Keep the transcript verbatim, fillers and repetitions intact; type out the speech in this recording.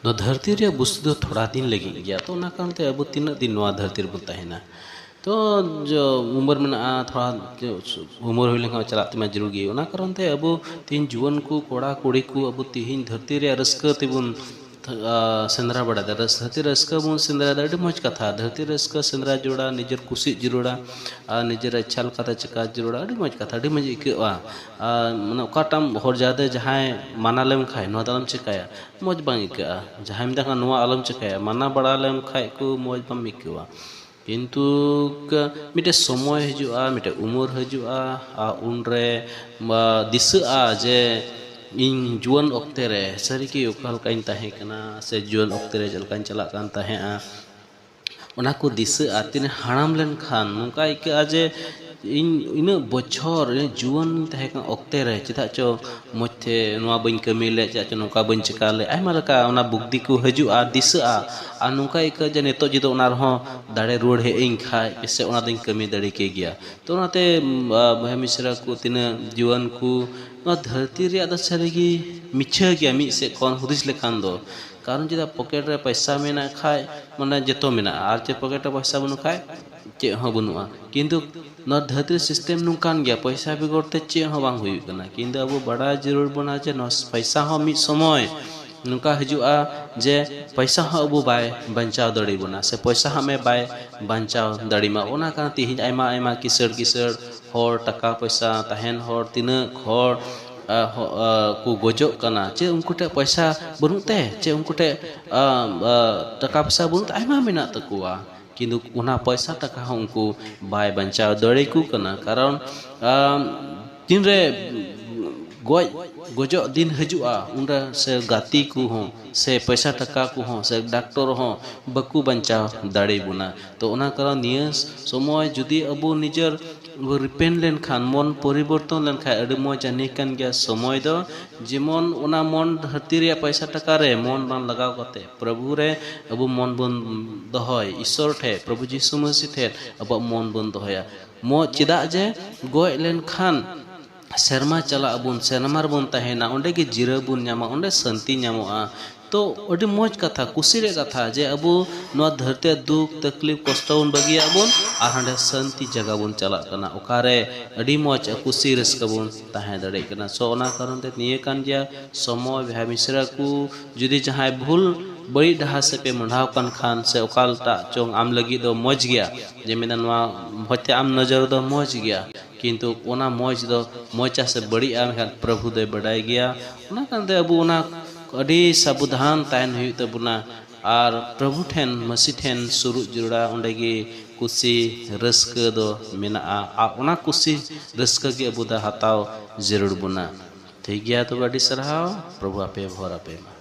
ᱱᱚᱣᱟ ᱫᱷᱟᱹᱨᱛᱤ ᱨᱮᱭᱟᱜ ᱵᱚᱥᱛᱤ ᱫᱚ ᱛᱷᱚᱲᱟ ᱫᱤᱱ ᱞᱟᱹᱜᱤᱫ ᱜᱮᱭᱟ᱾ ᱛᱚ ᱚᱱᱟ ᱠᱟᱨᱚᱱ ᱛᱮ ᱟᱵᱚ ᱛᱤᱱᱟᱹᱜ ᱫᱤᱱ ᱱᱚᱣᱟ ᱫᱷᱟᱹᱨᱛᱤ ᱨᱮᱵᱚᱱ ᱛᱟᱦᱮᱱᱟ? ᱛᱚ ᱡᱚ ᱩᱢᱮᱨ ᱢᱮᱱᱟᱜᱼᱟ, ᱛᱷᱚᱲᱟ ᱡᱚ ᱩᱢᱮᱨ ᱦᱩᱭ ᱞᱮᱱᱠᱷᱟᱱ ᱪᱟᱞᱟᱜ ᱛᱮᱢᱟ ᱡᱟᱹᱨᱩᱲ ᱜᱮ᱾ ᱚᱱᱟ ᱠᱟᱨᱚᱱ ᱛᱮ ᱟᱵᱚ ᱛᱮᱦᱮᱧ ᱡᱩᱣᱟᱹᱱ ᱠᱚ, ᱠᱚᱲᱟ ᱠᱩᱲᱤ ᱠᱚ, ᱟᱵᱚ ᱛᱮᱦᱮᱧ ᱫᱷᱟᱹᱨᱛᱤ ᱨᱮᱭᱟᱜ ᱨᱟᱹᱥᱠᱟᱹ ᱛᱮᱵᱚᱱ ᱛᱷ- ᱟ, ᱥᱮᱸᱫᱽᱨᱟ ᱵᱟᱲᱟᱭᱮᱫᱟ᱾ ᱨᱟᱹᱥ- ᱫᱷᱟᱹᱨᱛᱤ ᱨᱟᱹᱥᱠᱟᱹ ᱵᱚᱱ ᱥᱮᱸᱫᱽᱨᱟᱭᱮᱫᱟ, ᱟᱹᱰᱤ ᱢᱚᱡᱽ ᱠᱟᱛᱷᱟ᱾ ᱫᱷᱟᱹᱨᱛᱤ ᱨᱟᱹᱥᱠᱟᱹ ᱥᱮᱸᱫᱽᱨᱟ ᱡᱟᱹᱨᱩᱲᱟ, ᱱᱤᱡᱮᱨ ᱠᱩᱥᱤ ᱡᱟᱹᱨᱩᱲᱟ, ᱟᱨ ᱱᱤᱡᱮᱨ ᱤᱪᱪᱷᱟ ᱞᱮᱠᱟᱛᱮ ᱪᱮᱠᱟ ᱡᱟᱹᱨᱩᱲᱟ, ᱟᱹᱰᱤ ᱢᱚᱡᱽ ᱠᱟᱛᱷᱟ, ᱟᱹᱰᱤ ᱢᱚᱡᱽ ᱟᱹᱭᱠᱟᱹᱜᱼᱟ᱾ ᱟᱨ ᱢᱟᱱᱮ ᱚᱠᱟᱴᱟᱜ ᱦᱚᱲ ᱡᱟᱫᱮ ᱡᱟᱦᱟᱸᱭ ᱢᱟᱱᱟ ᱞᱮᱢ ᱠᱷᱟᱡ, ᱱᱚᱣᱟ ᱫᱚ ᱟᱞᱚᱢ ᱪᱮᱠᱟᱭᱟ, ᱢᱚᱡᱽ ᱵᱟᱝ ᱟᱹᱭᱠᱟᱹᱜᱼᱟ᱾ ᱡᱟᱦᱟᱸᱭ ᱢᱮᱛᱟᱜ ᱠᱟᱱᱟ ᱱᱚᱣᱟ ᱟᱞᱚᱢ ᱪᱮᱠᱟᱭᱟ, ᱢᱟᱱᱟ ᱵᱟᱲᱟ ᱞᱮᱢ ᱠᱷᱟᱡ ᱠᱚ ᱢᱚᱡᱽ ᱵᱟᱢ ᱟᱹᱭᱠᱟᱹᱣᱟ᱾ ᱠᱤᱱᱛᱩ ᱠ- ᱢᱤᱫᱴᱮᱡ ᱥᱚᱢᱚᱭ ᱦᱤᱡᱩᱜᱼᱟ, ᱢᱤᱫᱴᱮᱡ ᱩᱢᱮᱨ ᱦᱤᱡᱩᱜᱼᱟ, ᱟᱨ ᱩᱱᱨᱮ ᱵᱟ ᱫᱤᱥᱟᱹᱜᱼᱟ ᱡᱮ ᱤᱧ ᱡᱩᱣᱟᱹᱱ ᱚᱠᱛᱮ ᱨᱮ ᱥᱟᱹᱨᱤᱜᱮ ᱚᱠᱟ ᱞᱮᱠᱟᱧ ᱛᱟᱦᱮᱸ ᱠᱟᱱᱟ, ᱥᱮ ᱡᱩᱣᱟᱹᱱ ᱚᱠᱛᱮ ᱨᱮ ᱪᱮᱫ ᱞᱮᱠᱟᱧ ᱪᱟᱞᱟᱜ ᱠᱟᱱ ᱛᱟᱦᱮᱸᱜᱼᱟ, ᱚᱱᱟ ᱠᱚ ᱫᱤᱥᱟᱹᱜᱼᱟ᱾ ᱛᱤᱱᱟᱹᱜ ᱦᱟᱲᱟᱢ ᱞᱮᱱᱠᱷᱟᱱ ᱱᱚᱝᱠᱟ ᱟᱹᱭᱠᱟᱹᱜᱼᱟ ᱡᱮ ᱤᱧ ᱤᱱᱟᱹᱜ ᱵᱚᱪᱷᱚᱨ, ᱤᱱᱟᱹᱜ ᱡᱩᱣᱟᱹᱱ ᱛᱟᱦᱮᱸ ᱠᱟᱱ ᱚᱠᱛᱮ ᱨᱮ ᱪᱮᱫᱟᱜ ᱪᱚ ᱢᱚᱡᱽ ᱛᱮ ᱱᱚᱣᱟ ᱵᱟᱹᱧ ᱠᱟᱹᱢᱤ ᱞᱮᱫ, ᱪᱮᱫᱟᱜ ᱪᱚ ᱱᱚᱝᱠᱟ ᱵᱟᱹᱧ ᱪᱮᱠᱟ ᱞᱮᱫ, ᱟᱭᱢᱟ ᱞᱮᱠᱟ ᱚᱱᱟ ᱵᱩᱫᱽᱫᱷᱤ ᱠᱚ ᱦᱤᱡᱩᱜᱼᱟ, ᱫᱤᱥᱟᱹᱜᱼᱟ᱾ ᱟᱨ ᱱᱚᱝᱠᱟ ᱟᱹᱭᱠᱟᱹᱜᱼᱟ ᱡᱮ ᱱᱤᱛᱚᱜ ᱡᱩᱫᱤ ᱚᱱᱟ ᱨᱮᱦᱚᱸ ᱫᱟᱲᱮ ᱨᱩᱣᱟᱹᱲ ᱦᱮᱡ ᱟᱹᱧ ᱠᱷᱟᱡ, ᱯᱟᱥᱮᱡ ᱚᱱᱟ ᱫᱚᱧ ᱠᱟᱹᱢᱤ ᱫᱟᱲᱮ ᱠᱮ ᱜᱮᱭᱟ᱾ ᱛᱚ ᱚᱱᱟᱛᱮ, ᱩᱢ, ᱟ, ᱵᱚᱭᱦᱟ ᱢᱤᱥᱨᱟ ᱠᱚ, ᱛᱤᱱᱟᱹᱜ ᱡᱩᱣᱟᱹᱱ ᱠᱚ, ᱱᱚᱣᱟ ᱫᱷᱟᱹᱨᱛᱤ ᱨᱮᱭᱟᱜ ᱫᱚ ᱥᱟᱹᱨᱤᱜᱮ ᱢᱤᱪᱷᱟᱹ ᱜᱮᱭᱟ ᱢᱤᱫ ᱥᱮᱫ ᱠᱷᱚᱱ ᱦᱩᱫᱤᱥ ᱞᱮᱠᱷᱟᱱ ᱫᱚ᱾ ᱠᱟᱨᱚᱱ ᱪᱮᱫᱟᱜ, ᱯᱚᱠᱮᱴ ᱨᱮ ᱯᱚᱭᱥᱟ ᱢᱮᱱᱟᱜ ᱠᱷᱟᱡ ᱢᱟᱱᱮ ᱡᱚᱛᱚ ᱢᱮᱱᱟᱜᱼᱟ, ᱟᱨ ᱪᱮᱫ ᱯᱚᱠᱮᱴ ᱨᱮ ᱯᱚᱭᱥᱟ ᱵᱟᱹᱱᱩᱜ ᱠᱷᱟᱡ ᱪᱮᱫ ᱦᱚᱸ ᱵᱟᱹᱱᱩᱜᱼᱟ᱾ ᱠᱤᱱᱛᱩ ᱱᱚᱣᱟ ᱫᱷᱟᱹᱨᱛᱤ ᱨᱮ ᱥᱤᱥᱴᱮᱢ ᱱᱚᱝᱠᱟᱱ ᱜᱮᱭᱟ, ᱯᱚᱭᱥᱟ ᱵᱮᱜᱚᱨ ᱛᱮ ᱪᱮᱫ ᱦᱚᱸ ᱵᱟᱝ ᱦᱩᱭᱩᱜ ᱠᱟᱱᱟ᱾ ᱠᱤᱱᱛᱩ ᱟᱵᱚ ᱵᱟᱰᱟᱭ ᱡᱟᱹᱨᱩᱲ ᱵᱚᱱᱟ ᱡᱮ ᱱᱚᱣᱟ ᱯᱚᱭᱥᱟ ᱦᱚᱸ ᱢᱤᱫ ᱥᱚᱢᱚᱭ ᱱᱚᱝᱠᱟ ᱦᱤᱡᱩᱜᱼᱟ ᱡᱮ ᱯᱚᱭᱥᱟ ᱦᱚᱸ ᱟᱵᱚ ᱵᱟᱭ ᱵᱟᱧᱪᱟᱣ ᱫᱟᱲᱮᱭᱟᱵᱚᱱᱟ, ᱥᱮ ᱯᱚᱭᱥᱟ ᱦᱚᱸ ᱟᱢᱮ ᱵᱟᱭ ᱵᱟᱧᱪᱟᱣ ᱫᱟᱲᱮᱭᱟᱢᱟ᱾ ᱚᱱᱟ ᱠᱟᱨᱚᱱ ᱛᱮ ᱛᱮᱦᱮᱧ ᱟᱭᱢᱟ ᱟᱭᱢᱟ ᱠᱤᱥᱟᱹᱬ ᱠᱤᱥᱟᱹᱬ ᱦᱚᱲ, ᱴᱟᱠᱟ ᱯᱚᱭᱥᱟ ᱛᱟᱦᱮᱱ ᱦᱚᱲ, ᱛᱤᱱᱟᱹᱜ ᱦᱚᱲ ᱟ, ᱦᱚ-, ᱟ, ᱠᱚ ᱜᱚᱡᱚᱜ ᱠᱟᱱᱟ᱾ ᱪᱮᱫ ᱩᱱᱠᱩ ᱴᱷᱮᱱ ᱯᱚᱭᱥᱟ ᱵᱟᱹᱱᱩᱜ ᱛᱮ? ᱪᱮᱫ ᱩᱱᱠᱩ ᱴᱷᱮᱱ, ᱟ, ᱟ, ᱴᱟᱠᱟ ᱯᱚᱭᱥᱟ ᱵᱟᱹᱱᱩᱜ ᱛᱮ? ᱟᱭᱢᱟ ᱢᱮᱱᱟᱜ ᱛᱟᱠᱚᱣᱟ, ᱠᱤᱱᱛᱩ ᱚᱱᱟ ᱯᱚᱭᱥᱟ ᱴᱟᱠᱟ ᱦᱚᱸ ᱩᱱᱠᱩ ᱵᱟᱭ ᱵᱟᱧᱪᱟᱣ ᱫᱟᱲᱮᱭᱟᱠᱚ ᱠᱟᱱᱟ᱾ ᱠᱟᱨᱚᱱ, ᱟ, ᱛᱤᱱᱨᱮ ᱜᱚᱡ, ᱜᱚᱡᱚᱜ ᱫᱤᱱ ᱦᱤᱡᱩᱜᱼᱟ, ᱩᱱᱨᱮ ᱥᱮ ᱜᱟᱛᱮ ᱠᱚᱦᱚᱸ ᱥᱮ ᱯᱚᱭᱥᱟ ᱴᱟᱠᱟ ᱠᱚᱦᱚᱸ ᱥᱮ ᱰᱟᱠᱛᱚᱨ ᱦᱚᱸ ᱵᱟᱠᱚ ᱵᱟᱧᱪᱟᱣ ᱫᱟᱲᱮᱭᱟᱵᱚᱱᱟ᱾ ᱛᱚ ᱚᱱᱟ ᱠᱟᱨᱚᱱ ᱱᱤᱭᱟᱹ ᱥᱚᱢᱚᱭ ᱡᱩᱫᱤ ᱟᱵᱚ ᱱᱤᱡᱮᱨ ᱵᱚ repent ᱞᱮᱱᱠᱷᱟᱱ, ᱢᱚᱱ ᱯᱚᱨᱤᱵᱚᱨᱛᱚᱱ ᱞᱮᱱᱠᱷᱟᱱ, ᱟᱹᱰᱤ ᱢᱚᱡᱽ ᱡᱟᱹᱱᱤ ᱠᱟᱱ ᱜᱮᱭᱟ ᱥᱚᱢᱚᱭ ᱫᱚ᱾ ᱡᱮᱢᱚᱱ ᱚᱱᱟ ᱢᱚᱱ ᱫᱷᱟᱹᱨᱛᱤ ᱨᱮᱭᱟᱜ ᱯᱚᱭᱥᱟ ᱴᱟᱠᱟ ᱨᱮ ᱢᱚᱱ ᱵᱟᱝ ᱞᱟᱜᱟᱣ ᱠᱟᱛᱮ ᱯᱨᱚᱵᱷᱩ ᱨᱮ ᱟᱵᱚ ᱢᱚᱱ ᱵᱚᱱ ᱫᱚᱦᱚᱭ, ᱤᱥᱚᱨ ᱴᱷᱮᱱ, ᱯᱨᱚᱵᱷᱩ ᱡᱤᱥᱩ ᱢᱟᱹᱥᱤ ᱴᱷᱮᱱ ᱟᱵᱚᱣᱟᱜ ᱢᱚᱱ ᱵᱚᱱ ᱫᱚᱦᱚᱭᱟ᱾ ᱢᱚ-, ᱪᱮᱫᱟᱜ ᱡᱮ ᱜᱚᱡ ᱞᱮᱱᱠᱷᱟᱱ ᱥᱮᱨᱢᱟ ᱪᱟᱞᱟᱜ ᱟᱵᱚᱱ, ᱥᱮᱨᱢᱟ ᱨᱮᱵᱚᱱ ᱛᱟᱦᱮᱱᱟ, ᱚᱸᱰᱮ ᱜᱮ ᱡᱤᱨᱟᱹᱣ ᱵᱚᱱ ᱧᱟᱢᱟ, ᱚᱸᱰᱮ ᱥᱟᱹᱱᱛᱤ ᱧᱟᱢᱚᱜᱼᱟ᱾ ᱛᱚ ᱟᱹᱰᱤ ᱢᱚᱡᱽ ᱠᱟᱛᱷᱟ, ᱠᱩᱥᱤ ᱨᱮᱭᱟᱜ ᱠᱟᱛᱷᱟ ᱡᱮ ᱟᱵᱚ ᱱᱚᱣᱟ ᱫᱷᱟᱹᱨᱛᱤ ᱨᱮ ᱫᱩᱠ ᱛᱟᱠᱞᱤᱯ ᱠᱚᱥᱴᱚ ᱵᱚᱱ ᱵᱟᱹᱜᱤᱭᱟᱜ ᱵᱚᱱ ᱟᱨ ᱦᱟᱸᱰᱮ ᱥᱟᱹᱱᱛᱤ ᱡᱟᱭᱜᱟ ᱵᱚᱱ ᱪᱟᱞᱟᱜ ᱠᱟᱱᱟ, ᱚᱠᱟᱨᱮ ᱟᱹᱰᱤ ᱢᱚᱡᱽ ᱠᱩᱥᱤ ᱨᱟᱹᱥᱠᱟᱹ ᱵᱚᱱ ᱛᱟᱦᱮᱸ ᱫᱟᱲᱮᱭᱟᱜ ᱠᱟᱱᱟ᱾ ᱥᱚ ᱚᱱᱟ ᱠᱟᱨᱚᱱ ᱛᱮ ᱱᱤᱭᱟᱹ ᱠᱟᱱ ᱜᱮᱭᱟ ᱥᱚᱢᱚᱭ ᱵᱚᱭᱦᱟ ᱢᱤᱥᱨᱟ ᱠᱚ, ᱡᱩᱫᱤ ᱡᱟᱦᱟᱸᱭ ᱵᱷᱩᱞ ᱵᱟᱹᱲᱤᱡ ᱰᱟᱦᱟᱨ ᱥᱮᱫ ᱯᱮ ᱢᱚᱦᱰᱟᱣ ᱠᱟᱱ ᱠᱷᱟᱱ ᱥᱮ ᱚᱠᱟᱴᱟᱜ ᱪᱚᱝ ᱟᱢ ᱞᱟᱹᱜᱤᱫ ᱫᱚ ᱢᱚᱡᱽ ᱜᱮᱭᱟ, ᱡᱮ ᱢᱮᱱᱟ ᱱᱚᱣᱟ ᱦᱚᱭᱛᱮ ᱟᱢ ᱱᱚᱡᱚᱨ ᱫᱚ ᱢᱚᱡᱽ ᱜᱮᱭᱟ, ᱠᱤᱱᱛᱩ ᱚᱱᱟ ᱢᱚᱡᱽ ᱫᱚ ᱢᱚᱡᱟ ᱥᱮ ᱵᱟᱹᱲᱤᱡᱼᱟ ᱢᱮᱱᱠᱷᱟᱱ ᱯᱨᱚᱵᱷᱩ ᱫᱚᱭ ᱵᱟᱰᱟᱭ ᱜᱮᱭᱟ᱾ ᱚᱱᱟ ᱠᱟᱨᱚᱱ ᱛᱮ ᱟᱵᱚ ᱚᱱᱟ ᱟᱹᱰᱤ ᱥᱟᱵᱚᱫᱷᱟᱱ ᱛᱟᱦᱮᱱ ᱦᱩᱭᱩᱜ ᱛᱟᱵᱚᱱᱟ ᱟᱨ ᱯᱨᱚᱵᱷᱩ ᱴᱷᱮᱱ, ᱢᱟᱹᱥᱤ ᱴᱷᱮᱱ ᱥᱩᱨᱩᱜ ᱡᱟᱹᱨᱩᱲᱟ᱾ ᱚᱸᱰᱮ ᱜᱮ ᱠᱩᱥᱤ ᱨᱟᱹᱥᱠᱟᱹ ᱫᱚ ᱢᱮᱱᱟᱜᱼᱟ ᱟᱨ ᱚᱱᱟ ᱠᱩᱥᱤ ᱨᱟᱹᱥᱠᱟᱹ ᱜᱮ ᱟᱵᱚ ᱫᱚ ᱦᱟᱛᱟᱣ ᱡᱟᱹᱨᱩᱲ ᱵᱚᱱᱟ᱾ ᱴᱷᱤᱠ ᱜᱮᱭᱟ, ᱛᱚᱵᱮ ᱟᱹᱰᱤ ᱥᱟᱨᱦᱟᱣ, ᱯᱨᱚᱵᱷᱩ ᱟᱯᱮ ᱵᱷᱚᱨ ᱟᱯᱮ ᱢᱟ᱾